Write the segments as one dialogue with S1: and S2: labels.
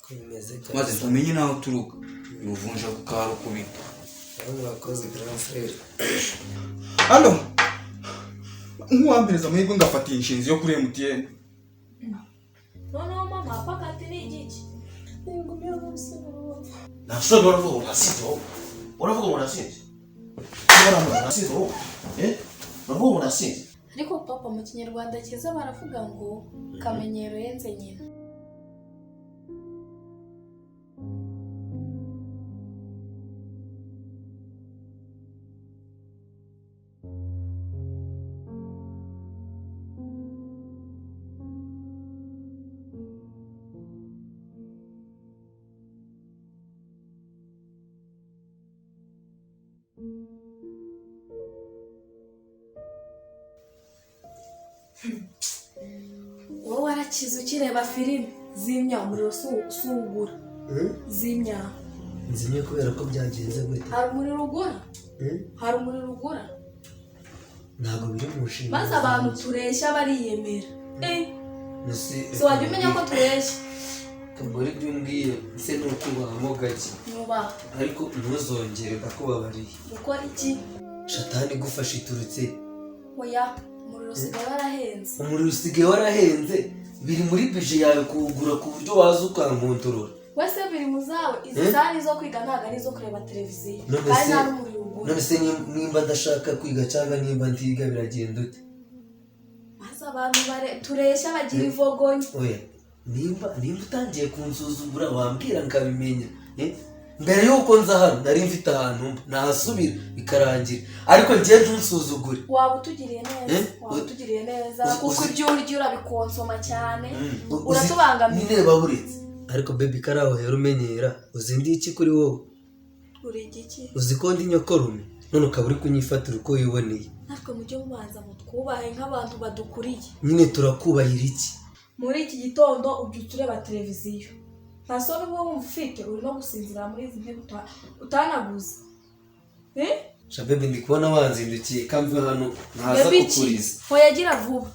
S1: Ko bimeze
S2: Maze
S1: kabisa.
S2: ntumenye n'aho uturuka, uruvunja ku karukubita.
S1: Nawe murakoze, grand frère.
S2: Allo, nk'uwampereza amahirwe ngafata iyi nshinzi yo kuri MTN.
S3: Noneho mama, pakati ni igiki?
S4: Nta soni, uravuga ngo nasinze wowe? Uravuga ngo nasinze? Uravuga ngo nasinze wowe? Eh, uravuga ngo nasinze?
S3: Ariko papa, mu Kinyarwanda cyiza baravuga ngo kamenyero yenze nyina. Wowe warakize ukireba filime zimya umuriro, si ugura. Zimya.
S1: Nzimye kubera ko byagenze gute?
S3: Hari umuriro ugura?
S1: Hmm?
S3: Hari umuriro ugura?
S1: Ntabwo biri mu nshingano
S3: Maze abantu
S1: zanjye.
S3: tureshya bariyemera, eh.
S1: Nasi-
S3: Si wajya umenya ko tureshya?
S1: Kabore, ibyo umbwiye se ni ukubahamo gake.
S3: Nyubaha.
S1: Ariko ntuzongere, ndakubabariye.
S3: Gukora iki?
S1: Shatani igufasha iturutse.
S3: Oya, umuriro usigaye warahenze.
S1: Umuriro usigaye warahenze, biri muri budget yawe kuwugura ku buryo waza ukankontorora.
S3: Wese biri mu zawe izi
S1: Eh?
S3: saha ni izo kwiga, ntabwo ari izo kureba televiziyo.
S1: None
S3: Kandi
S1: se
S3: nta n'umuriro ugura.
S1: None se nimba ndashaka kwiga cyangwa nimba ntiga, biragenda ute?
S3: Maze abantu tureshya bagira ivogonyo.
S1: Oya, nimba utangiye kunsuzugura wambwira nkabimenya, eh? Mbere y'uko nza hano nari mfite ahantu mba nahasubira bikarangira, ariko njye ntunsuzugure.
S3: Waba utugiriye neza.
S1: Eh?
S3: Waba utugiriye neza, kuko
S1: uzi-
S3: ibyo urya urabikonsoma cyane. Uratubangamiye.
S1: Nyine baburetse, ariko baby, kari aho hera umenyera. Uzi ndi iki kuri wowe?
S3: Uri igiki?
S1: Uzi ko ndi nyokorume, none ukaba uri kunyifatira uko wiboneye.
S3: Natwe mujye mubanza mutwubahe nk'abantu badukuriye.
S1: Nyine turakubahira iki?
S3: Muri iki gitondo ubyutse ureba televiziyo, nta soni uba wumva ufite? Uri no gusinzira muri izi ntebe utanaguze, eh?
S1: Sha baby, ndi kubona wanzindukiye, kamve hano ntaza
S3: Baby iki?
S1: kukuriza.
S3: Hoya, gira vuba.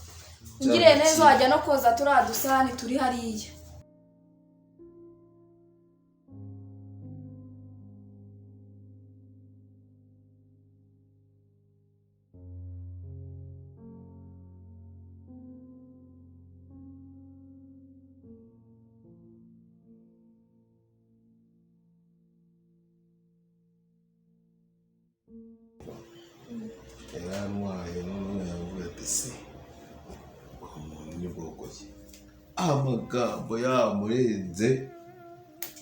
S3: Ungiriye
S1: Cyangwa
S3: neza
S1: iki?
S3: wajya no koza turiya dusahani turi hariya.
S4: Yarantwaye, noneho yavuga ati: "Se umuntu ni bwoko ki?" Amagambo yamurenze,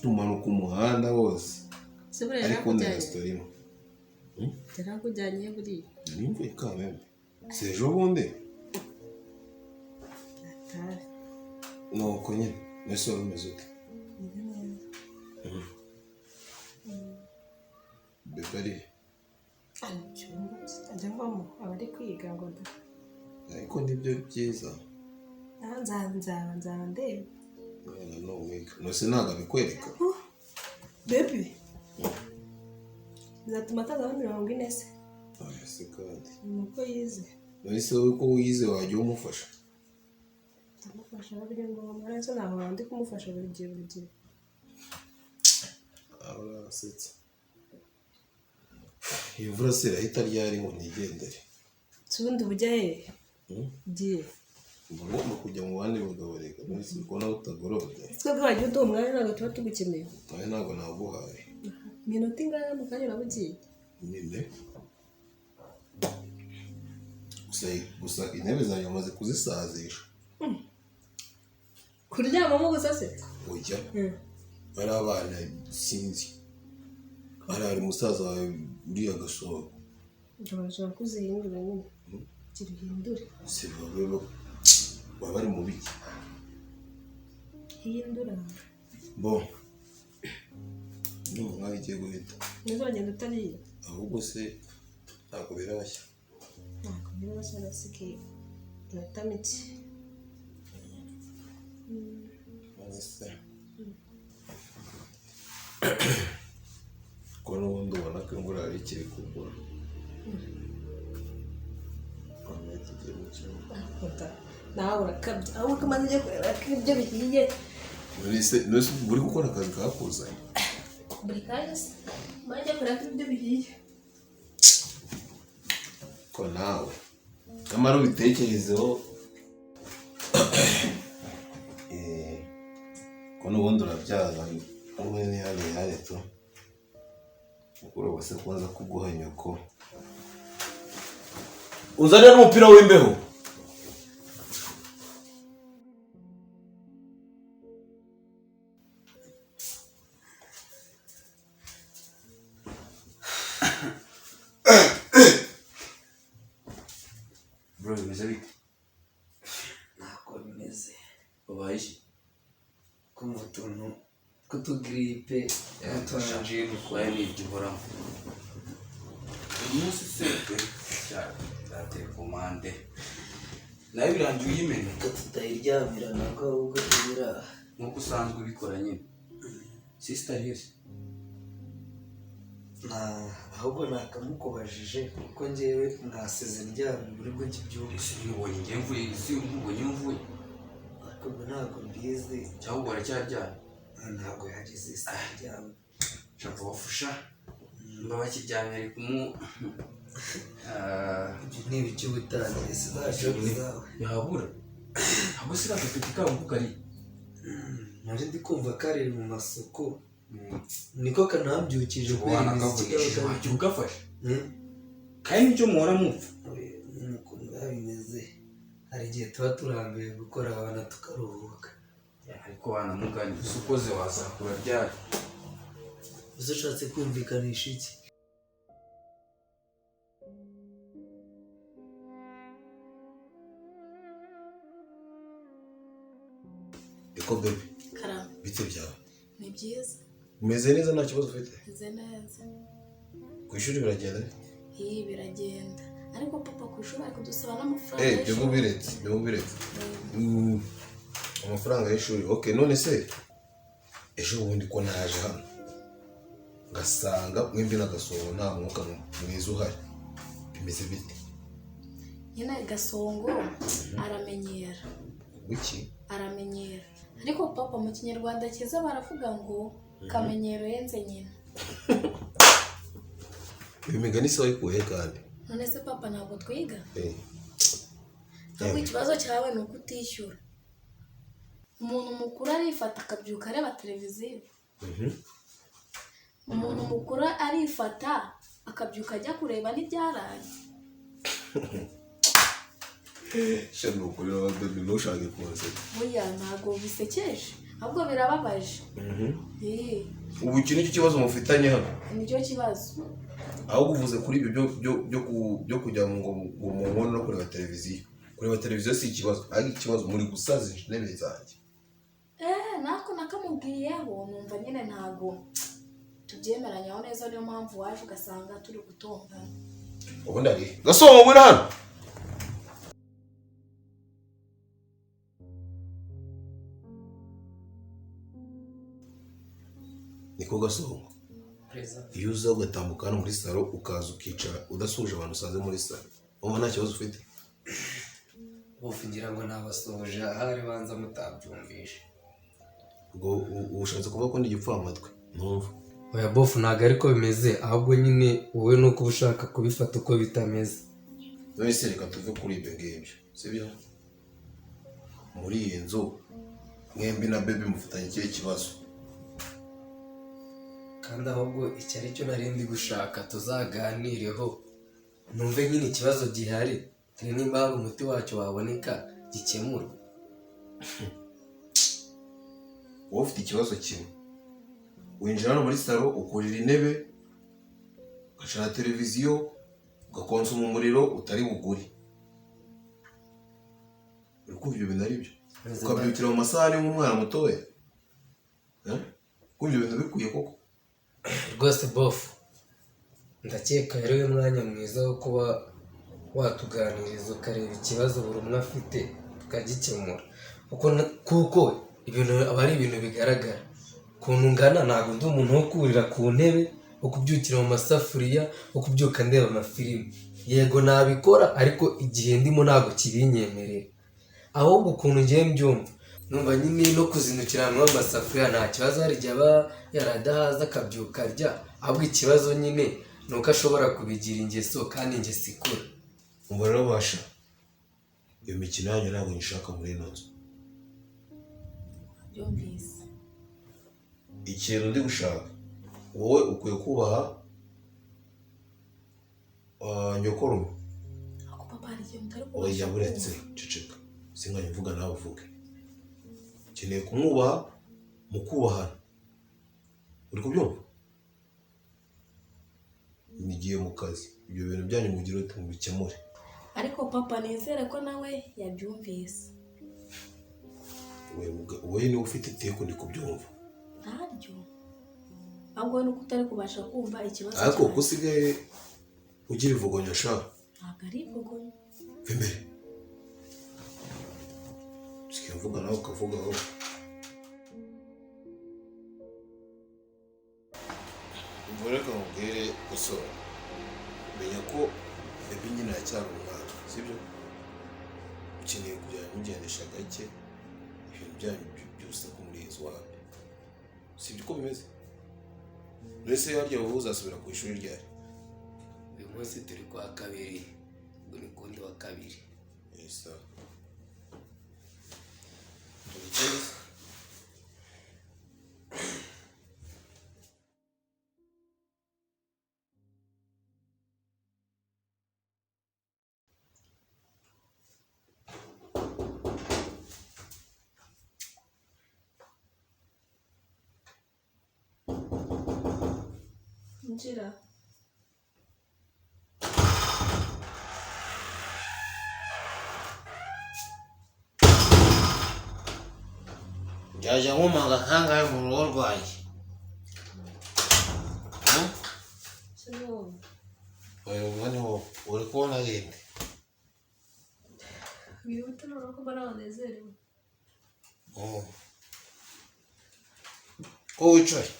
S4: tumanuka umuhanda wose.
S5: Se buriya
S4: Ariko
S5: yarakujyanye?
S4: ndera story imwe.
S5: Yarakujyanye buriya?
S4: Nari mvuye Kamembe, si ejo bundi.
S5: Atari.
S4: Nuko nyine, mbese wari umeze ute?
S5: Meze neza.
S4: Bebe ari he?
S5: Ari mu cyumba cye, ajya avamo, aba ari kwiga ngo da.
S4: Ariko nibyo byiza.
S5: Ah, nzaba ndeba.
S4: Mwana ni uwiga, nose ntabwo abikwereka?
S5: Baby bizatuma atazaba 40 se?
S4: Oya se kandi.
S5: Ni uko yize.
S4: None wowe ko wize wajya umufasha?
S5: Ndamufasha aho biri ngombwa, ariko nahora ndi kumufasha buri gihe buri gihe.
S4: Aba arasetse. Iyo mvura se irahita ryari ngo nigendere?
S5: Si ubundi bujya hehe? Ugiye?
S4: Mba ngomba kujya mu bandi bagabo reka, none kubona utagorobye.
S5: Twebwe wagiye uduha umwanya, ntabwo tuba tugukeneye.
S4: Nawe ntabwo naguhaye.
S5: Iminota ingahe? Mu kanya uraba ugiye.
S4: Nyine gusa intebe zanjye bamaze kuzisazisha.
S5: Kuryamamo gusa se?
S4: Ujya bari abana, sinzi, hari umusaza wawe uriya gasohoka.
S5: Urashobora kuzihindura nyine, gira uhindure.
S4: Si baba bari mu biki?
S5: Hindura.
S4: Bo ndumva nkaho igiye guhita.
S5: Ntuzagenda utariye.
S4: Ahubwo se ntabwo birashya?
S5: Ntabwo birashya, nasigaye iminota mike.
S4: Maze se ko n'ubundi ubona ko imvura yari ikiri kugwa, none tugiye mu cyumba?
S5: Nawe urakabya, ahubwo ko umaze ujya kureba ko ibyo bihiye.
S6: None se uri gukora akazi kakuzanye?
S5: Buri kanya se mba njya kureba ko ibiryo bihiye.
S6: Ko nawe nyamara ubitekerezeho, ko n'ubundi urabyaza wowe ntihane ihane tu mukuru se kubanza kuguha nyoko.
S4: Uzanira n'umupira w'imbeho.
S2: Bro, bimeze bite?
S1: Ntabwo bimeze.
S2: Ubaye iki?
S1: Kumva utuntu tw'utugiripe n'utuanjine.
S2: Waye n'ibyo uhoramo uyu munsi se cyateye komande nayo birangiye uyimena.
S1: Reka tutayiryamira nabwo, ahubwo tubira.
S2: Nk'uko usanzwe ubikora nyine, sister yesi.
S1: Ahubwo nakamukubajije kuko njyewe mwasize ndyamye buri bwo nkibyuka.
S2: Ese nkubonye njye mvuye isi, nkubonye mvuye?
S1: Ariko ubwo ntabwo mbizi.
S2: Cyangwa ubwo aracyaryamye?
S1: Ntabwo yageze isi aryamye.
S2: Nshaka kubafasha mba bakiryamye ari kumu.
S1: Ibyo ni ibiki ubutangiye si za joke zawe?
S2: Yabura ntabwo se agapeti kabo ko kari?
S1: Nari ndi kumva kari mu masuku, niko kanabyukije kubera imiziki.
S2: Wanakavugishije
S1: kaba
S2: wajya ugafasha kandi nicyo muhora mupfa.
S1: Ukuntu biba bimeze, hari igihe tuba turambiwe gukora abana tukaruhuka.
S2: Ariko wanamuganye uzi ukoze wazakura ryari?
S1: Uzi ushatse kumvikanisha iki?
S6: Eko bebe.
S3: Karame.
S6: Bite byawe?
S3: Ni byiza.
S6: Umeze neza, nta kibazo ufite?
S3: Meze neza.
S6: Ku ishuri biragenda bite?
S3: Iyi biragenda, ariko papa ku ishuri ari kudusaba n'amafaranga
S6: Eh, byo
S3: y'ishuri.
S6: mubiretse, byo mubiretse. Amafaranga y'ishuri, okay. None se ejo bundi ko naje hano ngasanga mwembi n'agasongo nta mwuka mwiza uhari, bimeze bite?
S3: Nyine Gasongo aramenyera.
S6: Wiki?
S3: Aramenyera, ariko papa mu Kinyarwanda cyiza baravuga ngo kamenyero yenze nyina.
S6: Iyo migani se wayikuye kandi?
S3: None se papa ntabwo twiga?
S6: Eh.
S3: Ahubwo ikibazo cyawe ni uko utishyura. Umuntu mukuru arifata akabyuka areba televiziyo? Umuntu mukuru arifata akabyuka ajya kureba n'ibyaraye?
S6: Sha, ni ukuri wa bebe, ntushake kunseka.
S3: Burya ntabwo bisekeje, ahubwo birababaje. Eh,
S6: Ubu iki nicyo kibazo mufitanye hano?
S3: Nicyo kibazo.
S6: Ahubwo uvuze kuri ibyo byo kujya ngo mu nkono no kureba televiziyo. Kureba televiziyo si ikibazo, ariko ikibazo muri gusaza intebe zanjye.
S3: Eh, nako nakamubwiyeho, numva nyine ntabwo tubyemeranyaho neza, niyo mpamvu waje ugasanga turi gutongana.
S6: Ubundi ari Gasongo, ngwino hano. Niko Gasongo, iyo uza ugatambuka hano muri salo, ukaza ukicara udasuhuje abantu usanze muri salo, wumva nta kibazo ufite?
S1: Bofu, ngira ngo nabasuhuje ahari, banza mutabyumvishe.
S6: Ubwo ushatse kuvuga ko ndi igipfamatwi ntumva?
S1: Oya bofu, ntabwo ariko bimeze, ahubwo nyine wowe ni uko uba ushaka kubifata uko bitameze.
S6: None se reka tuve kuri ibyo ngibyo, sibyo? Muri iyi nzu mwembi na bebe mufitanye ikihe kibazo?
S1: Kandi ahubwo icyo ari cyo nari ndi gushaka tuzaganireho, numve nyine ikibazo gihari, dore nimba hari umuti wacyo waboneka gikemurwa.
S6: Wowe ufite ikibazo kimwe: winjira hano muri salo, ukurira intebe, ugacana televiziyo, ugakonsoma umuriro utari bugure. Uri kumva ibyo bintu ari byo? Ukabyukira mu masaha nk'umwana mutoya. Eh? Kumva ibyo bintu bikwiye koko?
S1: Rwose bofu, ndakeka rero uyu mwanya mwiza wo kuba watuganiriza, ukareba ikibazo buri umwe afite tukagikemura, kuko ibintu aba ari ibintu bigaragara ukuntu ngana. Ntabwo ndi umuntu wo kurira ku ntebe, wo kubyukira mu masafuriya, wo kubyuka ndeba amafilimi. Yego nabikora, ariko igihe ndimo ntabwo kibinyemerera. Ahubwo ukuntu ngiye mbyumva Numva nyine no kuzindukira mu amasafuriya nta kibazo, hari igihe aba yaradahaza akabyuka arya, ahubwo ikibazo nyine ni uko ashobora kubigira ingeso kandi ingeso ikura.
S6: Umva rero basha, iyo mikino yanyu ntabwo nyishaka muri ino nzu.
S3: Byumvise.
S6: Ikintu ndi gushaka, wowe ukwiye kubaha nyokorume.
S3: Ako papa, hari igihe mutari
S6: Oya,
S3: kubasha
S6: buretse
S3: kumva.
S6: ceceka, sinkajya mvuga nawe uvuge. Ukeneye kumwubaha mukubahana, uri kubyumva? Nigiye mu kazi, ibyo bintu byanyu mugire uti mubikemure.
S3: Ariko papa, nizere ko nawe yabyumvise.
S6: Wowe niwe ufite iteko, ndi kubyumva.
S3: Ntaryo, ahubwo we nuko utari kubasha kumva ikibazo
S6: Ariko
S3: cyanjye.
S6: kuko usigaye ugira ivugonya sha.
S3: Ntabwo ari ivugonyo.
S6: Va imbere, usigaye uvuga nawe ukavugaho. Umva, reka nkubwire gusora, menya ko baby nyine aracyari umwana, sibyo? Ukeneye kujya mugendesha gake ibintu byanyu by'urusaku muri iyi nzu wapi, sibyo uko bimeze? Mbese harya wowe uzasubira ku ishuri ryari?
S1: Uyu munsi turi kwa kabiri, ubwo ni kundi wa kabiri.
S6: Yes, sir. Turi ikindi se?
S5: Injira.
S4: Njyaje nkomanga kangahe mu rugo rwanjye?
S5: Se ni wowe?
S4: Oya, ubwo ni wowe uri kubona rinde.
S5: Wihute noneho ko mbona wanezerewe.
S4: Ko wicaye?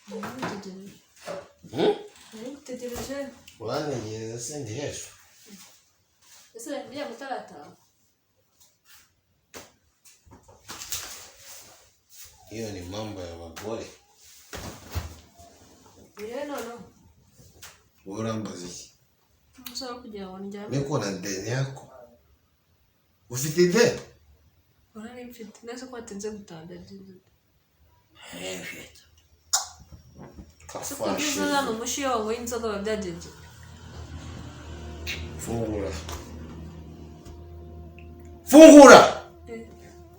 S5: Nari ngutegereje. Nari ngutegereje.
S4: Urantegereza se ndi hejuru?
S5: Ese uriya mutarataha?
S4: Hiyo ni mambo ya bagore.
S5: Birebe noneho.
S4: Wowe urambaza iki?
S5: Umusore wo kugira ngo ndyame.
S4: Niko na deni yako, ufite ideni?
S5: Ora nari mfite. Nese ko watinze gutaha byagenze ute? Ese ko ugeze hano umushi iyo wanyweye inzoga biba byagenze ute?
S4: Fungura, fungura.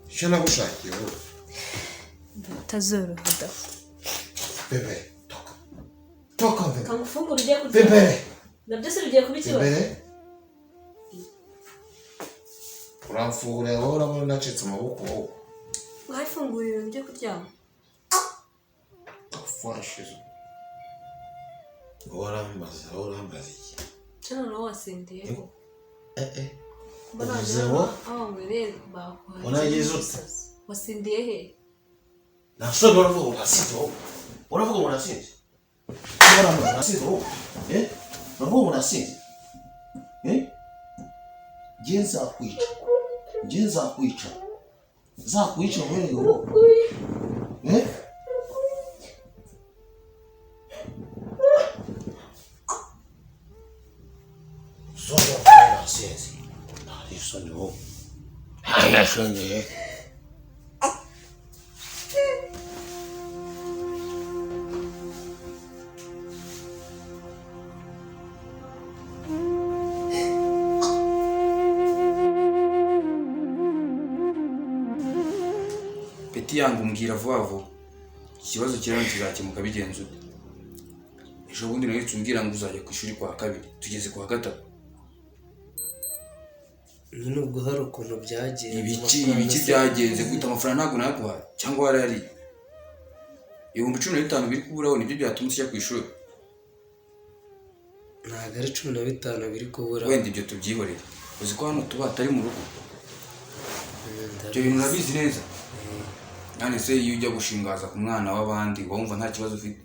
S4: Icyo nagushakiye wowe.
S5: Utazoroha da.
S4: Bebe, toka, toka bebe.
S5: Kangufungura ugiye kurya.
S4: Bebe.
S5: Nabyo se bigiye kuba ikibazo?
S4: Imbere uramfungura wowe, urabona nacitse amaboko wowe.
S5: Wayifungurira ujye kuryama.
S4: Kafashe wowe, urambaza, wowe urambaza iki?
S5: Se noneho wasindiye?
S4: Eh eh.
S5: Mbona
S4: Uvuze
S5: wagira
S4: ngo?
S5: aho wanywereye bakuhaye.
S4: Unagize ute?
S5: Wasindiye he?
S4: Nasoni, uravuga ngo nasinze wowe? Uravuga ngo nasinze? Uravuga ngo nasinze wowe? Eh, uravuga ngo nasinze? Eh, njye nzakwica, njye nzakwica, nzakwica nkwereke wowe. Eh, soni, uravuga ngo nasinze? Nta soni wowe, nta soni eh.
S2: Peti yangu, umbwira vuba vuba, ikibazo kiri hano kizakemuka bigenze ute? Ejo bundi nahise umbwira ngo uzajya ku ishuri kwa kabiri, tugeze ku wa gatatu.
S1: Nyine ubwo hari ukuntu byagenze.
S2: Ibiki?
S1: Amafaranga
S2: Ibiki? Byagenze gute? Amafaranga ntabwo nayaguhaye cyangwa warayariye? 15,000 biri kuburaho nibyo byatuma ujya ku ishuri?
S1: Ntabwo ari 15 biri kubura.
S2: Wenda ibyo tubyihorere. Uzi ko hano tuba atari mu rugo? Ibyo bintu urabizi neza. None se iyo ujya gushingaza ku mwana w'abandi uba wumva nta kibazo ufite?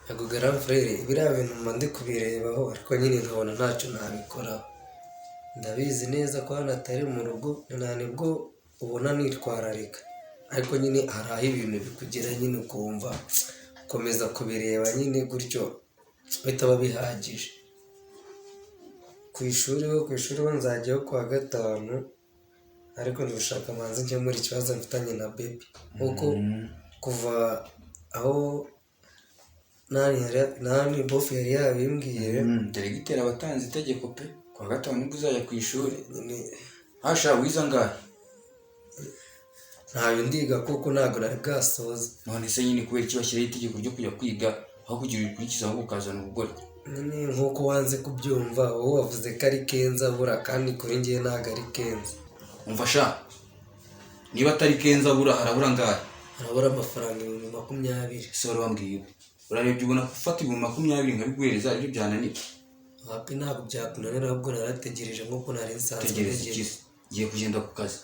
S1: Ntabwo, grand frère, biriya bintu mba ndi kubirebaho, ariko nyine nkabona ntacyo nabikoraho. Ndabizi neza ko hano atari mu rugo, nta nibwo. ubona nitwararika, ariko nyine hari aho ibintu bikugera nyine ukumva ukomeza kubireba nyine gutyo bitaba bihagije. Ku ishuri ho nzajyayo kuwa gatanu, ariko ndashaka manze nkemure ikibazo mfitanye na baby, kuko kuva aho nani bofu yari yabimbwiye.
S2: Deregiteri aba atanze itegeko pe, kuwa gatanu nibwo uzajya ku ishuri.
S1: Nyine.
S2: Hasha wize angahe?
S1: Ntayo ndiga kuko ntabwo nari bwasoze.
S2: None se nyine kubera iki bashyiraho itegeko ryo kujya kwiga, aho kugira urikurikize ahubwo ukazana ubugore?
S1: Nyine nk'uko wanze kubyumva, wowe wavuze ko ari Kenza abura, kandi kuri njyewe ntabwo ari Kenza.
S2: Umva sha, niba atari Kenza abura, harabura angahe?
S1: Harabura amafaranga 20,000.
S2: Ese wari wambwiye ibi, urarebye ubona gufata 20,000 nkabiguhereza aribyo byananiye?
S1: Wapi, ntabwo byakunanira, ahubwo narategereje nk'uko nari nsanzwe
S2: Tegereza.
S1: ntegereje.
S2: Iki ngiye kugenda ku kazi,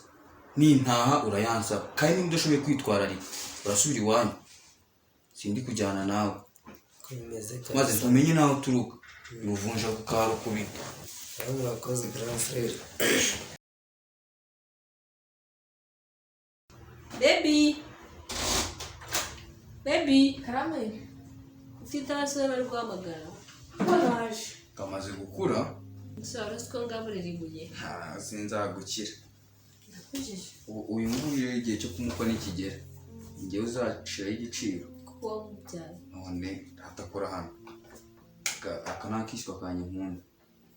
S2: nintaha urayansaba, kandi niba udashoboye kwitwararika urasubira iwanyu, sindi kujyana nawe.
S1: Ko bimeze
S2: Maze
S1: kabisa.
S2: tumenye n'aho uturuka uruvunja ku karukubita.
S1: Nawe murakoze, grand frère.
S5: Baby, baby.
S3: Karame.
S5: Ufite abasore bari guhamagara.
S3: Ko naje.
S2: Kamaze gukura.
S5: Gusa wari uzi ko ngaburira ibuye?
S2: Ha, sinzagukira.
S5: Ndakujije.
S2: Uyu nguyu rero igihe cyo kumukwa nikigera, njyewe uzaciraho igiciro.
S5: Kuko wamubyaye.
S2: None atakora hano. Aka ni akishywa kanjye nkunda.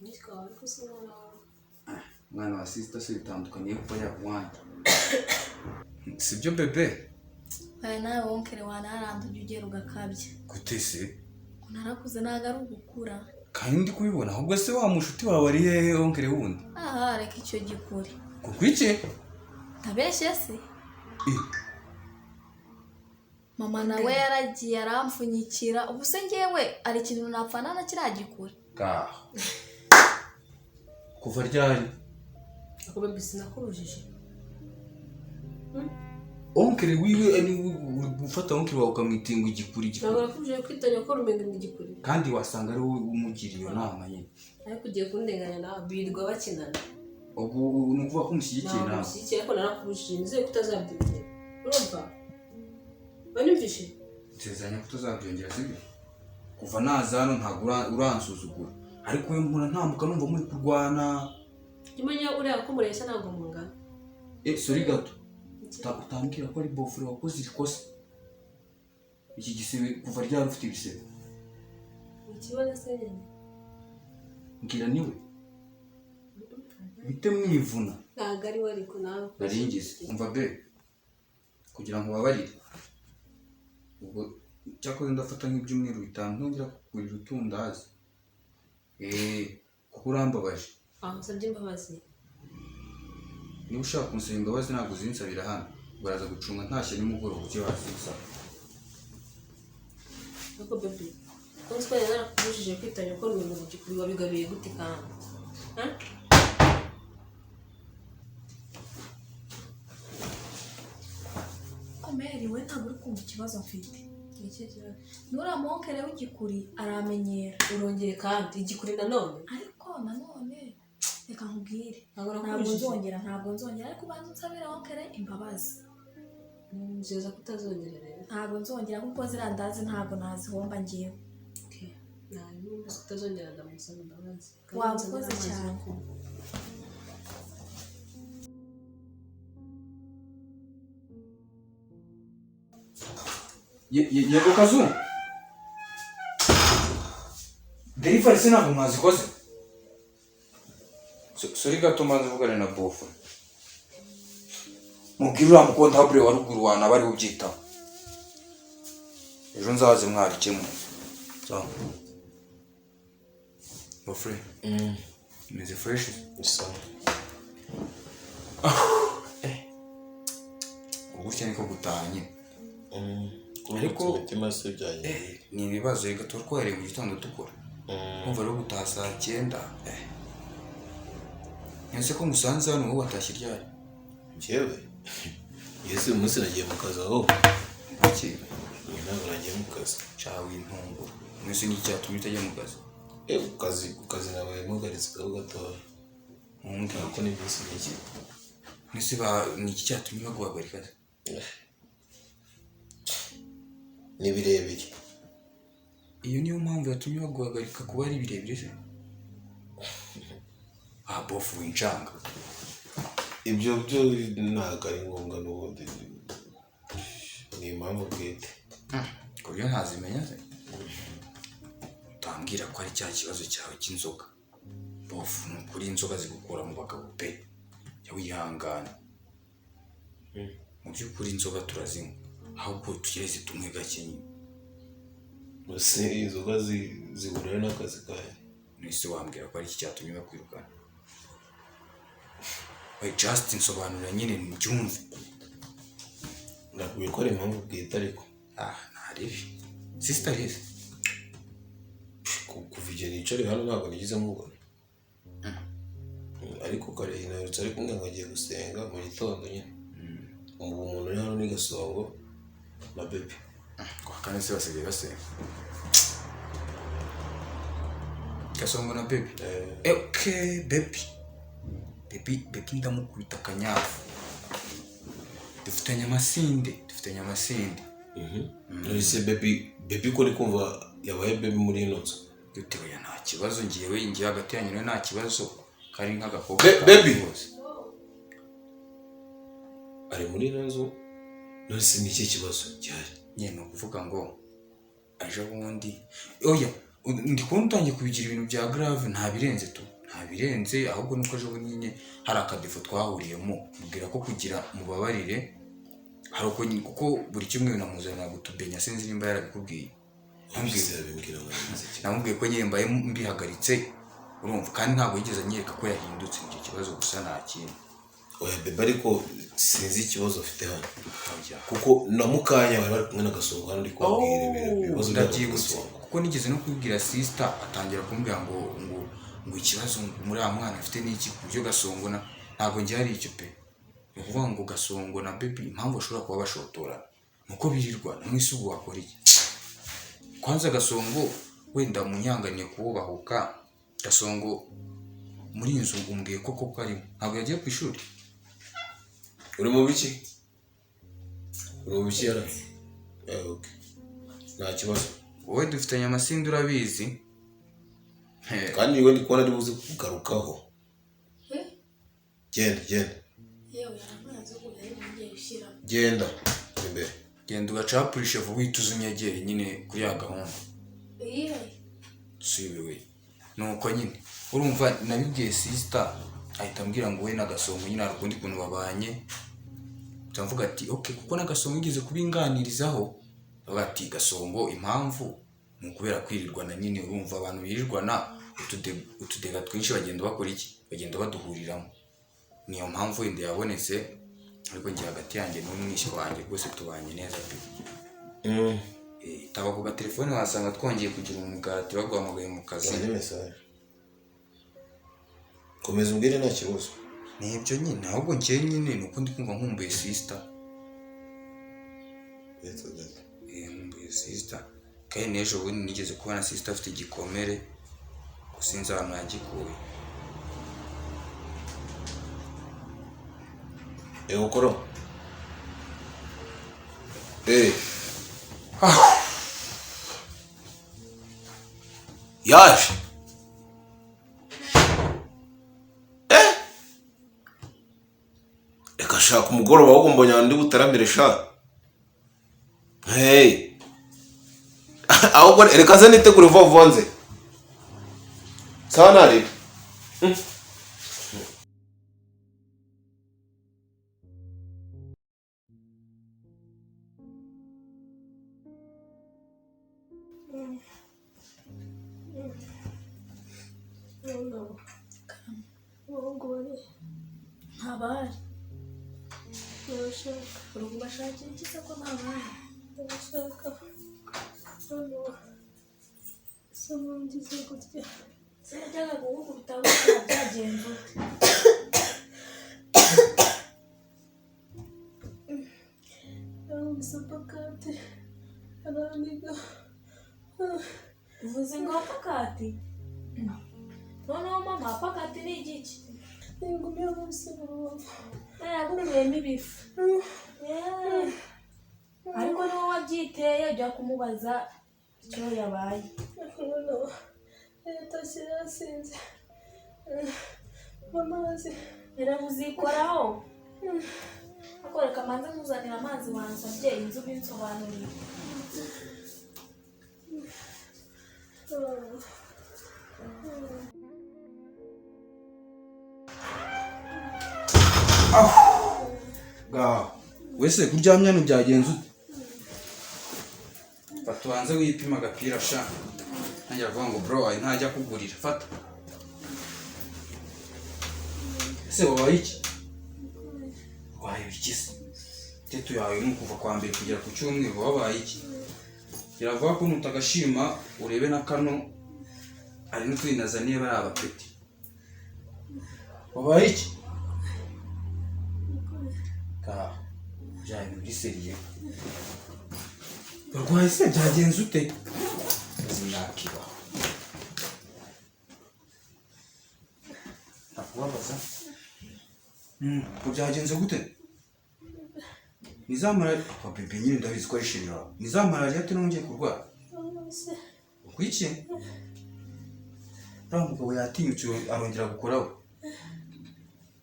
S5: Nitwa wawe, ariko si umwana wawe.
S2: Umwana wa sister se bitandukaniye kuba yakuwanjye, sibyo bébé?
S3: Aya nawe wonkere wanaranda, ujya ugera ugakabya.
S2: Gute se?
S3: Narakuze, ntabwo ari ugukura.
S2: Kandi ndi kubibona. Ahubwo se wa mushuti wawe ari hehe, onkere wundi?
S3: Aha, reka icyo gikure.
S2: Kuko iki?
S3: Ndabeshye se?
S2: Eh,
S3: Mama nawe yaragiye arampfunyikira. Ubu se ngewe hari ikintu napfana na kiriya gikure?
S2: Ngaho kuva ryari?
S5: Ako baby, sinakubujije.
S2: Onkere wiwe ni uri gufata onkere wawe ukamwitinga igikuri?
S5: Ntabwo
S2: Igikuri.
S5: nakubujije kwita nyoko rumengo ni igikuri.
S2: Kandi wasanga ari wowe umugiriye iyo nama nyine.
S5: Ariko ugiye kundenganya nawe, birirwa bakinana.
S2: Ubwo ni ukuvuga ko umushyigikiye?
S5: Ntabwo
S2: Nawe.
S5: mushyigikiye, ariko narakubujije. Nizeye ko utazabyongera, urumva? Wanyumvishe?
S2: Nsezeranya ko utazabyongera, sibyo? Kuva naza hano ntabwo uransuzugura, ariko we mpora ntambuka numva muri kurwana.
S5: Jya umenya uriya ko mureshya, ntabwo mungana.
S2: Eh, sorry gato. Utambwira ko ari bofure wakoze iri kosa. Iki gisebe, kuva ryari ufite ibisebe?
S5: Ikibazo se nyine?
S2: Mbwira niwe bite mwivuna.
S5: Ntabwo ari we, ariko nawe.
S2: Naringize umva be kugira ngo ubabarire. Ubwo cyakoze ndafata nk'ibyumweru 5 ntongera kukugurira utundazi, eee, kuko urambabaje.
S5: Aho nsabye imbabazi.
S2: Niba ushaka kunsaba imbabazi, ntabwo uzinsabira hano, uraza gucunga ntashye nimugoroba ujye wazinsaba.
S5: Ariko baby, ko nzi ko yari narakubujije kwita nyoko rumengo mu gikuri, wabigabiye gute kandi? Ha?
S3: Komeri we, ntabwo uri kumva ikibazo mfite.
S5: Ni ikihe kibazo?
S3: Nuriya monkere w'igikuri aramenyera.
S5: Urongeye kandi igikuri nanone?
S3: Ariko nanone reka nkubwire.
S5: Ntabwo
S3: Ntabwo
S5: nakubujije.
S3: nzongera, ntabwo nzongera, ariko ubanza unsabire wonkere imbabazi.
S5: Nzeza ko utazongera rero.
S3: Ntabwo nzongera, kuko ziriya ndazi ntabwo nazihomba ngewe.
S5: Okay. Ntabwo utazongera, ndamusaba imbabazi.
S3: Waba ukoze cyane.
S2: Yego kazu, delivery se ntabwo mwazikoze? Sorry gato, maze uvugane na bofu, mubwire uriya mukontabure wa ruguru wanaba ari ubyitaho, ejo nzaze mwabikemuye. Sawa bofure, imeze fresh.
S6: Sawa.
S2: Gutya niko gutaha nyine.
S6: Ariko imitima se byagiye?
S2: Ni ibibazo reka, tuba twahereye mu gitondo dukora, kumva rero gutaha saa 9. Ese ko musanze hano, wowe watashye ryari?
S6: Njyewe ese uyu munsi nagiye mu kazi aho.
S2: Iki?
S6: Ntabwo nagiye mu kazi.
S2: Cawe intunguro mwese, ni icyatumye utajya mu kazi?
S6: Ku kazi nabaye mugaritse gato gatoya.
S2: Ntumbwire.
S6: Ariko ni iminsi mike.
S2: Nese ba ni iki cyatumye baguhagarika se?
S6: Ni birebire.
S2: Iyo niyo mpamvu yatumye baguhagarika, kuba ari birebire se? Ah, bofu wincanga.
S6: Ibyo byo ntabwo ari ngombwa, n'ubundi ni impamvu bwite.
S2: Ku buryo ntazimenya se? Utambwira ko ari cya kibazo cyawe cy'inzoga. Bofu, ni ukuri inzoga zigukura mu bagabo pe, jya wihangana. Mu by'ukuri inzoga turazinywa, ahubwo tugereze tumwe gake nyine.
S6: Ese inzoga zihurira n'akazi kanjye?
S2: Nese wambwira ko ari iki cyatumye bakwirukana? We just nsobanurira nyine mbyumve.
S6: Nakubwiye ko ari impamvu bwite ariko.
S2: Ah, ntaribi sister rero.
S6: Kuva igihe nicariye hano ntabwo nigeze mubona. Ariko kare naherutse ari kumwe ngo agiye gusenga mu gitondo nyine. Ubu umuntu uri hano ni Gasongo na Bebe.
S2: Kwa kane se basigaye basenga? Gasongo na Bebe?
S6: Eh.
S2: Okay, Bebe, Bebe, Bebe ndamukubita akanyafu. Dufitanye amasinde, dufitanye amasinde.
S6: None Bebe, Bebe ko ari kumva yabaye Bebe muri ino nzu?
S2: Dute? Oya, nta kibazo, ngewe ngiye hagati yanyu nawe nta kibazo, kari nk'agakobwa kawe
S6: Baby!
S2: rwose.
S6: Ari muri ino nzu, none se ni ikihe kibazo gihari?
S2: Nyine ni ukuvuga ngo ejo bundi, oya, ndi kubona utangiye kubigira ibintu bya grave. Nta birenze tu, nta birenze, ahubwo nuko ejo bundi nyine hari akadefo twahuriyemo, mubwira ko kugira mubabarire hari uko nyine, kuko buri cyumweru namuzanira gutubenya, sinzi nimba yarabikubwiye.
S6: Numvise yabimbwira ngo yabize cyane.
S2: Namubwiye ko nyine mbaye mbihagaritse, urumva, kandi ntabwo yigeze anyereka ko yahindutse. Icyo kibazo gusa, nta kindi.
S6: Oya, Bebe ariko sinzi ikibazo afite hano.
S2: Oya.
S6: Kuko na mukanya bari bari kumwe na Gasongo hano, ndi kubabwira ibibazo byabo na
S2: Ndabyibutse.
S6: Gasongo.
S2: Kuko nigeze no kubibwira sister, atangira kumbwira ngo ikibazo muri uriya mwana afite ni iki, ku buryo Gasongo na ntabwo njye hari icyo pe. Ni ukuvuga ngo Gasongo na Baby, impamvu bashobora kuba bashotora ni uko birirwa mwese. Ubu wakora iki? Kwanza Gasongo, wenda munyanganiye kuwubahuka, Gasongo muri iyi nzu umbwiye ko koko arimo, ntabwo yagiye ku ishuri?
S6: Uri mu biki? Uri mu biki yara? Eh, okay. Nta kibazo.
S2: Wowe dufitanye amasinde, urabizi.
S6: Kandi we ndi kubona ari buze kugarukaho. Genda, genda.
S5: Yewe, amazi yo kujya ngiye gushyiramo.
S6: Genda imbere.
S2: Genda ugacapurishe vuba, uhita uza unyegere nyine kuri ya gahunda.
S5: Yewe.
S2: Subiwe nuko nyine, urumva, nabibwiye sister, ahita ambwira ngo we na Gasongo nyine hari ukundi kuntu babanye. Mpita mvuga ati okay, kuko na Gasongo yigeze kubinganirizaho, avuga ati Gasongo impamvu ni ukubera kwirirwana nyine, urumva abantu birirwana utudega twinshi bagenda bakora iki, bagenda baduhuriramo, niyo mpamvu wenda yabonetse. Ariko njye hagati yanjye n'umwishywa wanjye rwose tubanye neza pe. Taba ku gatelefone, wasanga twongeye kugira umugati baguhamagaye mu kazi.
S6: Ni message. Komeza umbwire, nta kibazo.
S2: Ni ibyo nyine, ahubwo njyewe nyine ni uko ndi kumva nkumbuye sister.
S6: Gato gato.
S2: Nkumbuye sister, kandi n'ejo bundi nigeze kubona sister afite igikomere, gusa sinzi ahantu yagikuye.
S6: Yego koro. Eh. Yaje. Eh? Reka shaka umugoroba ahubwo mbonye ahantu ndi butaramire sha. Hey. Ahubwo reka ze nitegure vuba vuba nze. Sawa nari.
S5: Abahungu bari ntabahari, ndabashaka. Uri kubashakira iki se ko ntabahari? Ndabashaka. Noneho isa nkungize gutya se yajyaga kugukubita gutya, byagenze ute? Yankubise pakati araniga. Uvuze ngo apakati? Noneho mama, apakati ni igiki? Ningumye nkubise urubavu.
S3: Yagukuyemo ibifu. Yeah. Ariko niwe wabyiteye, ujya kumubaza icyo yabaye.
S5: Ariko noneho yatashye yasinze. Amazi.
S3: Uzikoraho. Ariko reka manze nkuzanira amazi wansabye, inzu binsobanuriye.
S2: Ngaho wese kuryamye hano byagenze ute? Fata ubanze wipima agapira sha. Ntangira kuvuga ngo bro wawe ntajya kugurira. Fata. Ese wabaye iki? Wabaye iki se? Tetu yawe ni ukuva kwa mbere kugera ku cyumweru, wabaye iki? Kiravuga ko nutagashima urebe na kano ari n'utundi nazaniye bari abapeti. Wabaye iki? Ngaho bya bintu biri seriye. Urwaye se byagenze ute? Izi myaka ibaho. Ntakubabaza? Ngo byagenze gute? Ni za malariya, papa bebe nyine ndabizi ko ari sheri wawe. Ni za malariya ate nongeye kurwara?
S5: Amazi.
S2: Kuki? Uriya mugabo yatinyutse arongera gukoraho.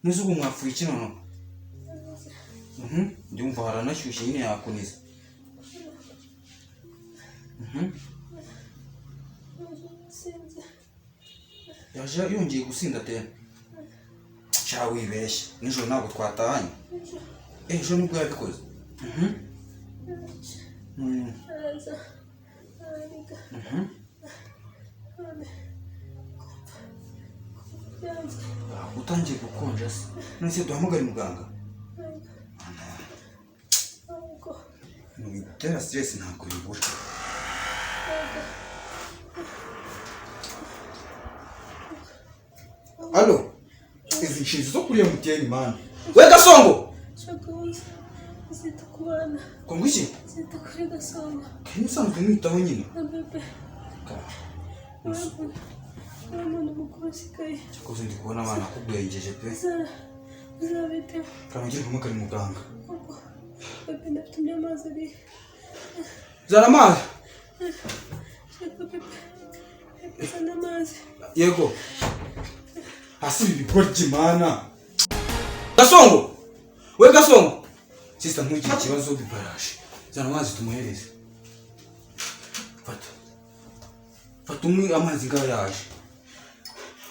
S2: Ntuzi ubu mwapfuye iki noneho? Ndumva haranashyushye nyine yakuniza.
S5: Yasinze.
S2: Yaje yongeye gusinda tena. Sha wibeshya. Nijoro ntabwo twatahanye. Ejo nibwo yabikoze.
S5: Araza arariga. None kumva byanze.
S2: Utangiye gukonja se. None se duhamagare muganga?
S5: Ntabwo.
S2: Bitera stress ntabwo bibura. Allo? Izi nshinzi zo kuri MTN man. We Gasongo!
S5: Shaka uzita ku bana.
S2: Kongo iki?
S5: Zita kuri Gasongo.
S2: Kandi usanzwe mwitaho nyine.
S5: Na bebe. Niwe muntu mukuru usigaye.
S2: Cyakoze ndi kubona abana akugwengeje pe.
S5: Uzabiteho.
S2: Kanongere mpamagare muganga.
S5: Ubwo bebe ndatumye amazi abiri.
S2: Zana amazi.
S5: Shaka bebe. Bebe zana amazi.
S2: Yego. Hasi ibi bigoryi mana. Gasongo! We Gasongo! Sister ntugire ikibazo bibaraje. Zana amazi tumuhereze. Fata. Fata umwe amazi ngaho yaje.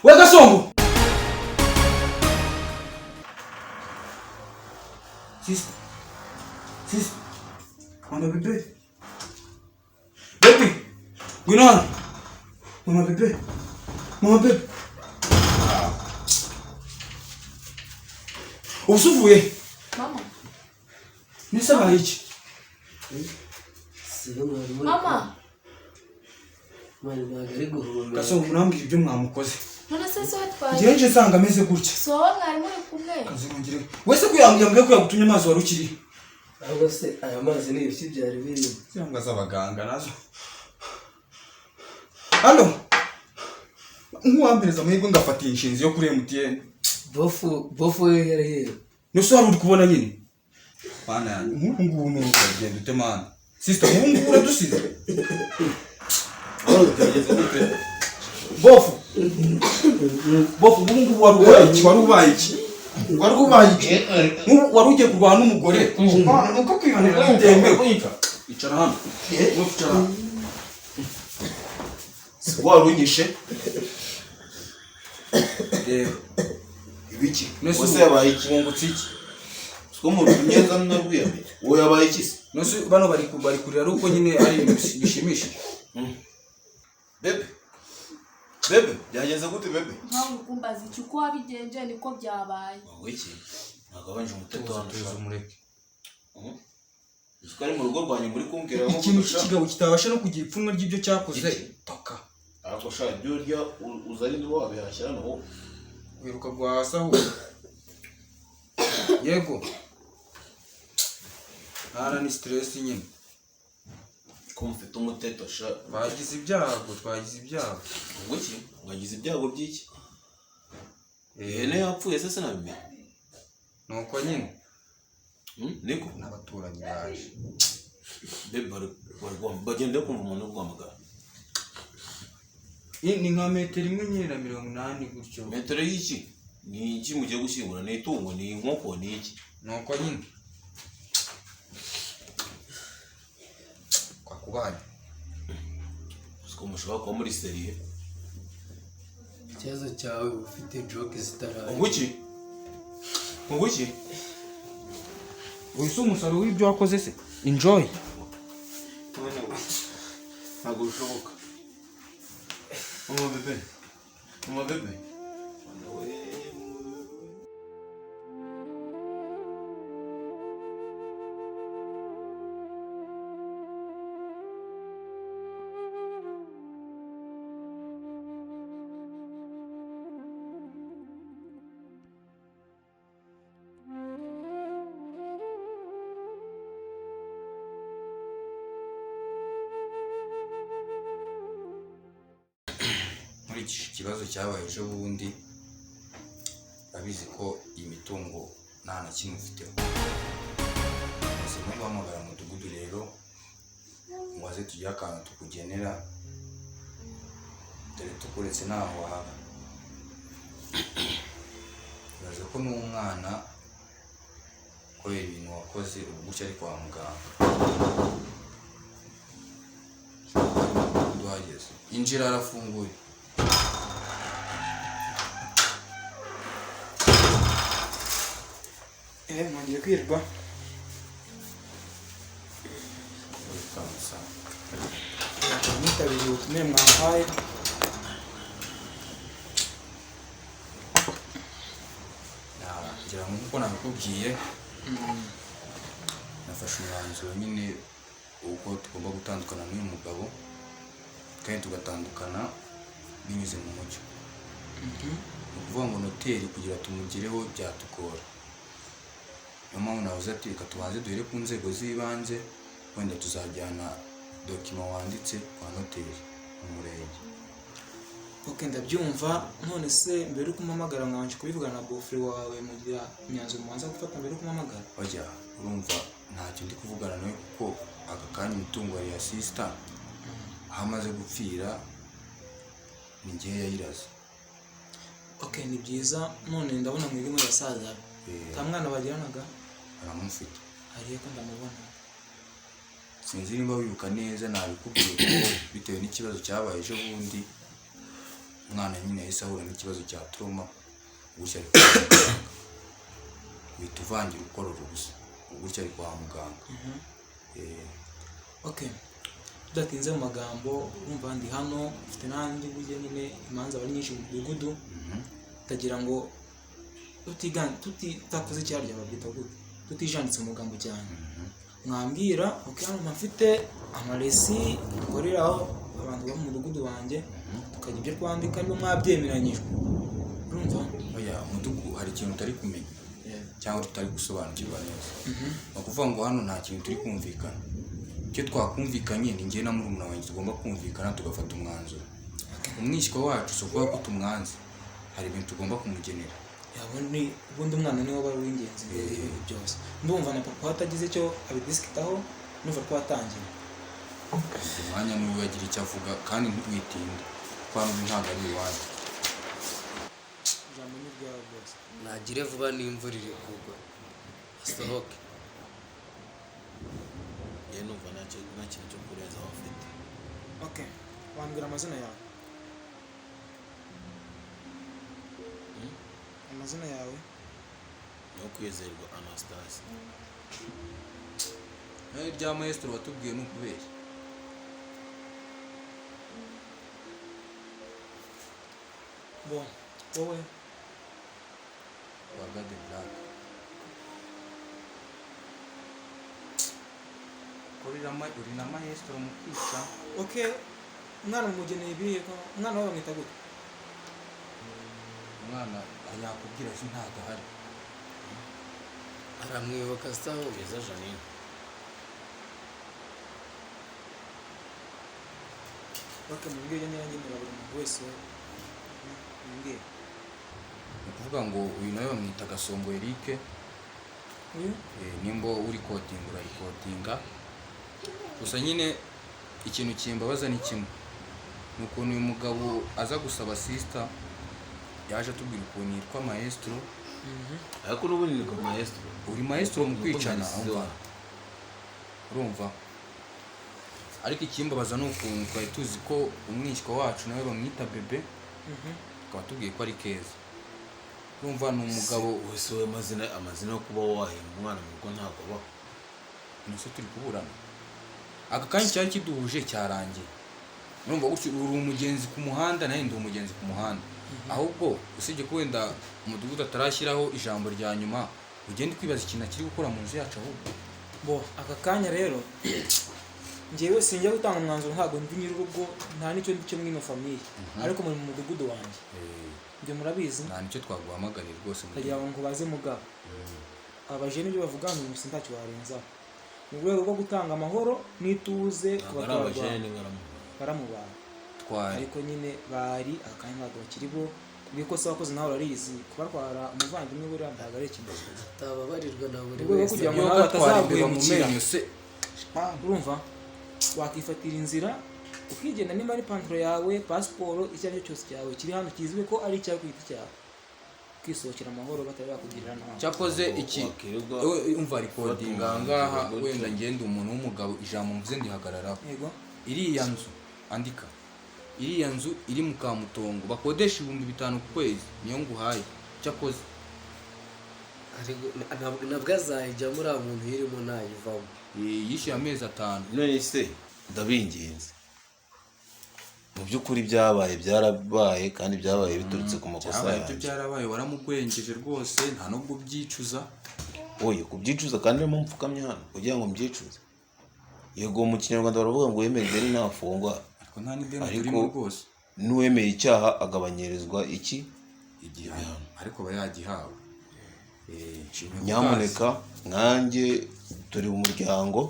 S2: We Gasongo! Sister. Sister. Mama bebe. Bebe. Ngwino hano. Mama bebe. Mama bebe. Ubu uvuye?
S3: Mama.
S2: Nese abaye iki?
S1: Sibo mwari muri
S3: Mama.
S1: Mwari ntabwo ari guhumeka.
S2: Gasongo murambwira ibyo mwamukoze.
S3: None se so watwaye?
S2: Ngewe nje nsanga ameze gutya.
S3: Si wowe mwari muri kumwe?
S2: Kazi nongere. Wese ko yambwiye ko yagutumye amazi wari ukiri.
S1: Ahubwo se aya mazi ni ibiki byari birimo?
S2: Cyangwa z'abaganga nazo. Halo. Nkuwampereza amahirwe ngafata iyi nshinzi yo kuri MTN.
S1: Bofu we yari hehe?
S2: Nese wari uri kubona nyine. Mana yanjye, nk'ubu ngubu ni urugendo ute mana. Sister, nk'ubu ngubu uradusize. Bofu. Bofu, ubu ngubu wari ubaye iki? Wari ubaye iki? Wari ubaye iki? Nk'ubu wari ugiye kurwana n'umugore. Mana, nuko kwihanira bitemewe. Icara hano. Bofu, icara hano.
S4: Si warunyishe
S2: Reba.
S4: ibiki?
S2: Nese
S4: Wese yabaye iki?
S2: wungutse iki?
S4: Siko mu myenda narwiyamye. Uwo yabaye iki se?
S2: Nese bano bari kurira ari uko nyine ari ibintu bishimishije.
S4: Bebe. Bebe, byagenze gute bebe?
S3: Nkawe ukumbaza iki, uko wabigenje niko byabaye.
S4: Wowe iki? Nagabanyije umuteto hano
S2: Tuza
S4: sha.
S2: umureke.
S4: Uzi ko ari mu rugo rwanjye muri kumbwira ngo
S2: Ikintu
S4: sha.
S2: cy'ikigabo kitabasha no kugira ipfunwe ry'ibyo cyakoze.
S4: Iki?
S2: Toka.
S4: Ariko sha ibyo urya uzari ndi wabihashya hano wowe.
S2: Wiruka guhasa ahubwo. Yego. Ntara ni stress nyine.
S4: Ko mufite umuteto sha.
S2: Twagize ibyago, twagize ibyago.
S4: Ubwo iki? Mwagize ibyago by'iki? Ihene yapfuye se sinabimenya.
S2: Nuko nyine
S4: Niko
S2: n'abaturanyi baje.
S4: Bebe bari bagenda kumva umuntu uri guhamagara.
S2: Ni nka metero imwe nyine na 80 gutyo.
S4: Metero y'iki? Ni iki mugiye gushyingura? Ni itungo, ni inkoko, ni iki?
S2: Nuko nyine kwa kubanya
S4: Siko mushobora kuba muri seriye.
S1: Ikibazo cyawe ufite joke zitaraye.
S4: Unguki? Unguki?
S2: Uyu si umusaruro w'ibyo wakoze se? Enjoy.
S4: Ntabwo bishoboka. Mama bebe. Mama bebe.
S2: Nkurikije ikibazo cyabaye ejo bundi, urabizi ko iyi mitungo nta na kimwe ufiteho. Ese no guhamagara umudugudu rero ngo aze tugire akantu tukugenera, dore tukuretse ntaho waba. Uraza ko n'umwana kubera ibintu wakoze ubu gutya ari kwa muganga. Umudugudu uhageze, injira arafunguye.
S7: Mwongeye kwirwa. Mwitabiriye ubutumire mwampaye.
S2: Ngira ngo nkuko nabikubwiye, nafashe umwanzuro nyine uko tugomba gutandukana n'uyu mugabo, kandi tugatandukana binyuze mu mucyo. Ni ukuvuga ngo noteri kugira tumugereho byatugora. Niyo mpamvu navuze ati reka tubanze duhere ku nzego z'ibanze, wenda tuzajyana dokima wanditse kwa noteri mu murenge.
S7: Ok, ndabyumva. None se mbere yuko umpamagara mwabanje kubivugana na bofre wawe mugira imyanzuro mubanza gufata mbere yuko umpamagara?
S2: Oya, urumva ntacyo ndi kuvugana nawe kuko aka kanya imitungo ya sister aho amaze gupfira ni njye yayiraze.
S7: Ok, ni byiza. None ndabona mwebwe muri basaza nta mwana bagiranaga?
S2: Aramufite.
S7: Ariye ko ndamubona.
S2: Sinzi nimba wibuka neza, nabikubwiye ko bitewe n'ikibazo cyabaye ejo bundi umwana nyine yahise ahura n'ikibazo cya trauma, gutya ari kwa muganga. Uhita uvangira ukorora ubusa, gutya ari kwa muganga.
S7: Ok, tudatinze mu magambo, urumva ndi hano mfite n'andi burya nyine imanza bari nyinshi mu mudugudu, ndagira ngo tutakoze icyarya babyita gute, tutijanditse mu magambo cyane, mwambwira ok hano mfite amaresi nkoreraho abantu bo mu mudugudu wanjye, tukajya ibyo twandika niba mwabyemeranyijwe. Urumva?
S2: Oya, umudugudu hari ikintu utari kumenya cyangwa tutari gusobanukirwa neza. Ni ukuvuga ngo hano nta kintu turi kumvikana. Icyo twakumvikanye ni njye na murumuna wanjye tugomba kumvikana tugafata umwanzuro. Umwishywa wacu si ukuvuga ko tumwanze, hari ibintu tugomba kumugenera.
S7: Ubundi umwana niwe waba ari uw'ingenzi mbere y'ibintu byose. Ndumva na papa atagize icyo abidisikitaho, ndumva twatangira.
S2: Umwanya niwe agira icyo avuga kandi ntiwitinde, kuko hano ntabwo ari iwanyu.
S7: Ijambo ni ryawe rwose.
S1: Nagire vuba n'imvura iri kugwa asohoke.
S4: Njye numva nta kintu cyo kurenzaho mfite.
S7: Ok, wambwira amazina yawe? Amazina yawe?
S4: No kwizerwa Anastase.
S2: Nawe rya maestro watubwiye ni ukubeshya.
S7: Bon, wowe?
S2: Waga the Black. Uri na maestro mu kwica.
S7: Ok, umwana mugeneye ibihe? Umwana wawe bamwita gute?
S2: Umwana yakubwira se ntabwo ahari.
S1: Aramwibuka sawa.
S4: Keza Janine.
S7: Ok, mumbwire niba ngenera buri muntu wese. Mumbwire.
S2: Ni ukuvuga ngo uyu nawe bamwita Gasongo Eric.
S7: Uyu?
S2: Nimba uri kodinga urarikodinga. Gusa nyine ikintu kimbabaza ni kimwe, ni ukuntu uyu mugabo aza gusaba sister, yaje atubwira ukuntu yitwa Maestro.
S6: Ariko n'ubundi ni kwa Maestro.
S2: Uri maestro mu kwicana.
S6: Nuko
S2: Umva, urumva, ariko ikimbabaza ni ukuntu twari tuzi ko umwishywa wacu nawe bamwita Bebe, tukaba tubwiye ko ari Keza. Urumva, ni umugabo.
S6: Wese we, amazina yo kuba wahemba umwana mu rugo ntabwo abaho.
S2: Nese turi kuburana aka kanya, cyari kiduhuje cyarangiye. Urumva gutyo, uri umugenzi ku muhanda, nawe ndi umugenzi ku muhanda. Ahubwo usibye ko wenda umudugudu atarashyiraho ijambo rya nyuma, ugenda ukwibaza ikintu akiri gukora mu nzu yacu ahubwo.
S7: Bo aka kanya rero njyewe sinjya gutanga umwanzuro, ntabwo ndi nyir'urugo, nta n'icyo ndi cyo muri ino famille, ariko muri mu mudugudu wanjye ibyo murabizi.
S2: Nta nicyo twaguhamagariye rwose mu
S7: Ndagira ngo nkubaze mugabo, abajene ibyo bavuga ngo gusa ntacyo warenzaho mu rwego rwo gutanga amahoro n'ituze ku
S6: Ntabwo ari abajene,
S7: baturarwanda.
S6: ni nkaramuba.
S7: Baramubara.
S2: Twari.
S7: Ariko nyine bari aka kanya ntabwo bakiri bo, kubw'ikosa wakoze nawe urarizi, kubatwara umuvandimwe buriya ntabwo ari ikintu cyiza.
S1: Atababarirwa na buri
S7: Mu rwego rwo
S1: wese.
S7: kugira ngo
S2: Iyo
S7: nawe
S2: gatwara imbeba mu
S7: batazaguhemukira.
S2: menyo se.
S7: Urumva, wakifatira inzira ukigenda, niba ari ipantaro yawe, pasiporo, icyo ari cyo cyose cyawe kiri hano kizwi ko ari icyawe ku giti cyawe, ukisohokera amahoro batari bakugirira nabi.
S2: Cyakoze iki?
S6: Wakirirwa
S2: Umva, rikodinga ahangaha, wenda ngenda umuntu w'umugabo, ijambo mvuze ndihagararaho.
S7: Yego.
S2: Iriya nzu, andika, iriya nzu iri mu Kamutongo bakodesha 5000 ku kwezi, niyo nguhaye cyakoze.
S1: Ariko nabwo azayijyamo, uriya muntu uyirimo ntayivamo.
S2: Yishyuye amezi 5.
S6: None se ndabinginze, mu by'ukuri byabaye byarabaye, kandi byabaye biturutse ku makosa
S2: Byabaye ibyo
S6: yanjye.
S2: Byarabaye, waramugwengeje rwose, nta nubwo ubyicuza.
S6: Oye, kubyicuza kandi arimo mupfukamye hano kugira ngo mbyicuze? Yego, mu Kinyarwanda baravuga ngo uwemera ideni ntafungwa.
S2: Ariko nta n'ideni
S6: Ariko
S2: turimo rwose.
S6: N'uwemeye icyaha agabanyirizwa iki?
S2: Igihano, ariko aba yagihawe. Nshimye ko
S6: Nyamuneka, nkanjye turi mu muryango,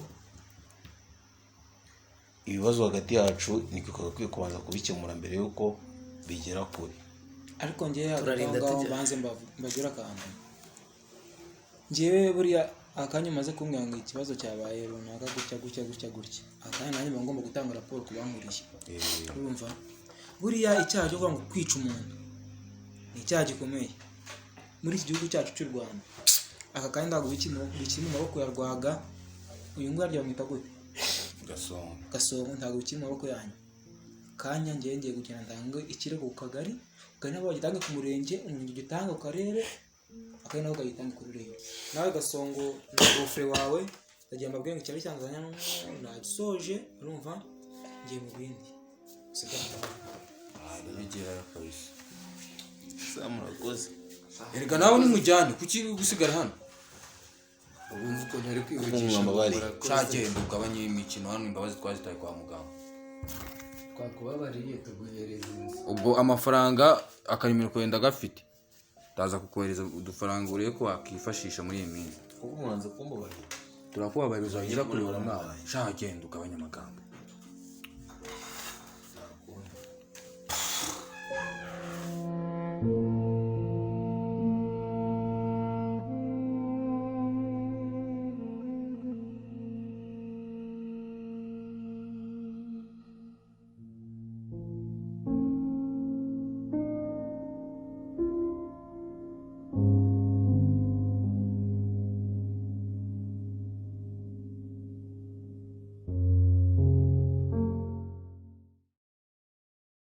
S6: ibibazo hagati yacu nitwe twagakwiye kubanza kubikemura mbere y'uko bigera kure.
S7: Ariko njyewe hagati aho
S1: Turarinda
S7: ngaho
S1: tujya.
S7: mbanze mbagire akantu. Njyewe buriya akanya umaze kumbwira ngo ikibazo cyabaye runaka gutya gutya gutya gutya, akanya nanjye mba ngomba gutanga raporo ku bankuriye. Urumva, buriya icyaha cyo kuvuga ngo kwica umuntu ni icyaha gikomeye muri iki gihugu cyacu cy'u Rwanda. Aka kanya ntabwo bikiri mu maboko ya Rwaga, uyu nguyu arya bamwita gute?
S2: Gasongo.
S7: Gasongo. Ntabwo bikiri mu maboko yanyu. Kanya ngewe ngiye kugenda ntange ikirego ku kagari, kagari nabo bagitange ku murenge, umurenge ugitange ku karere, akarere nako kagitange ku rurembo. Nawe Gasongo na gofure wawe, ndagira mbabwire ngo icyari cyanzanye hano nagisoje. Urumva, ngiye mu bindi. Usigare amahoro.
S2: Bigerayo kabisa.
S6: Sa, murakoze.
S2: Erega nawe nimujyane, kuki uri gusigara hano?
S1: Ubumva ukuntu ari kwivugisha ngo
S6: Mwambabariye.
S1: murakoze.
S2: Cyagenda ugabanye imikino hano, imbabazi twazitaye kwa muganga.
S1: Twakubabariye, tuguhereza inzu.
S2: Ubwo amafaranga akarimiro kwenda gafite, ndaza kukohereza udufaranga urebe ko wakifashisha muri iyi minsi.
S6: Kuko mwanze kumbabarira.
S2: Turakubabarira, uzagera kureba umwana. Shaka, genda ugabanye amagambo.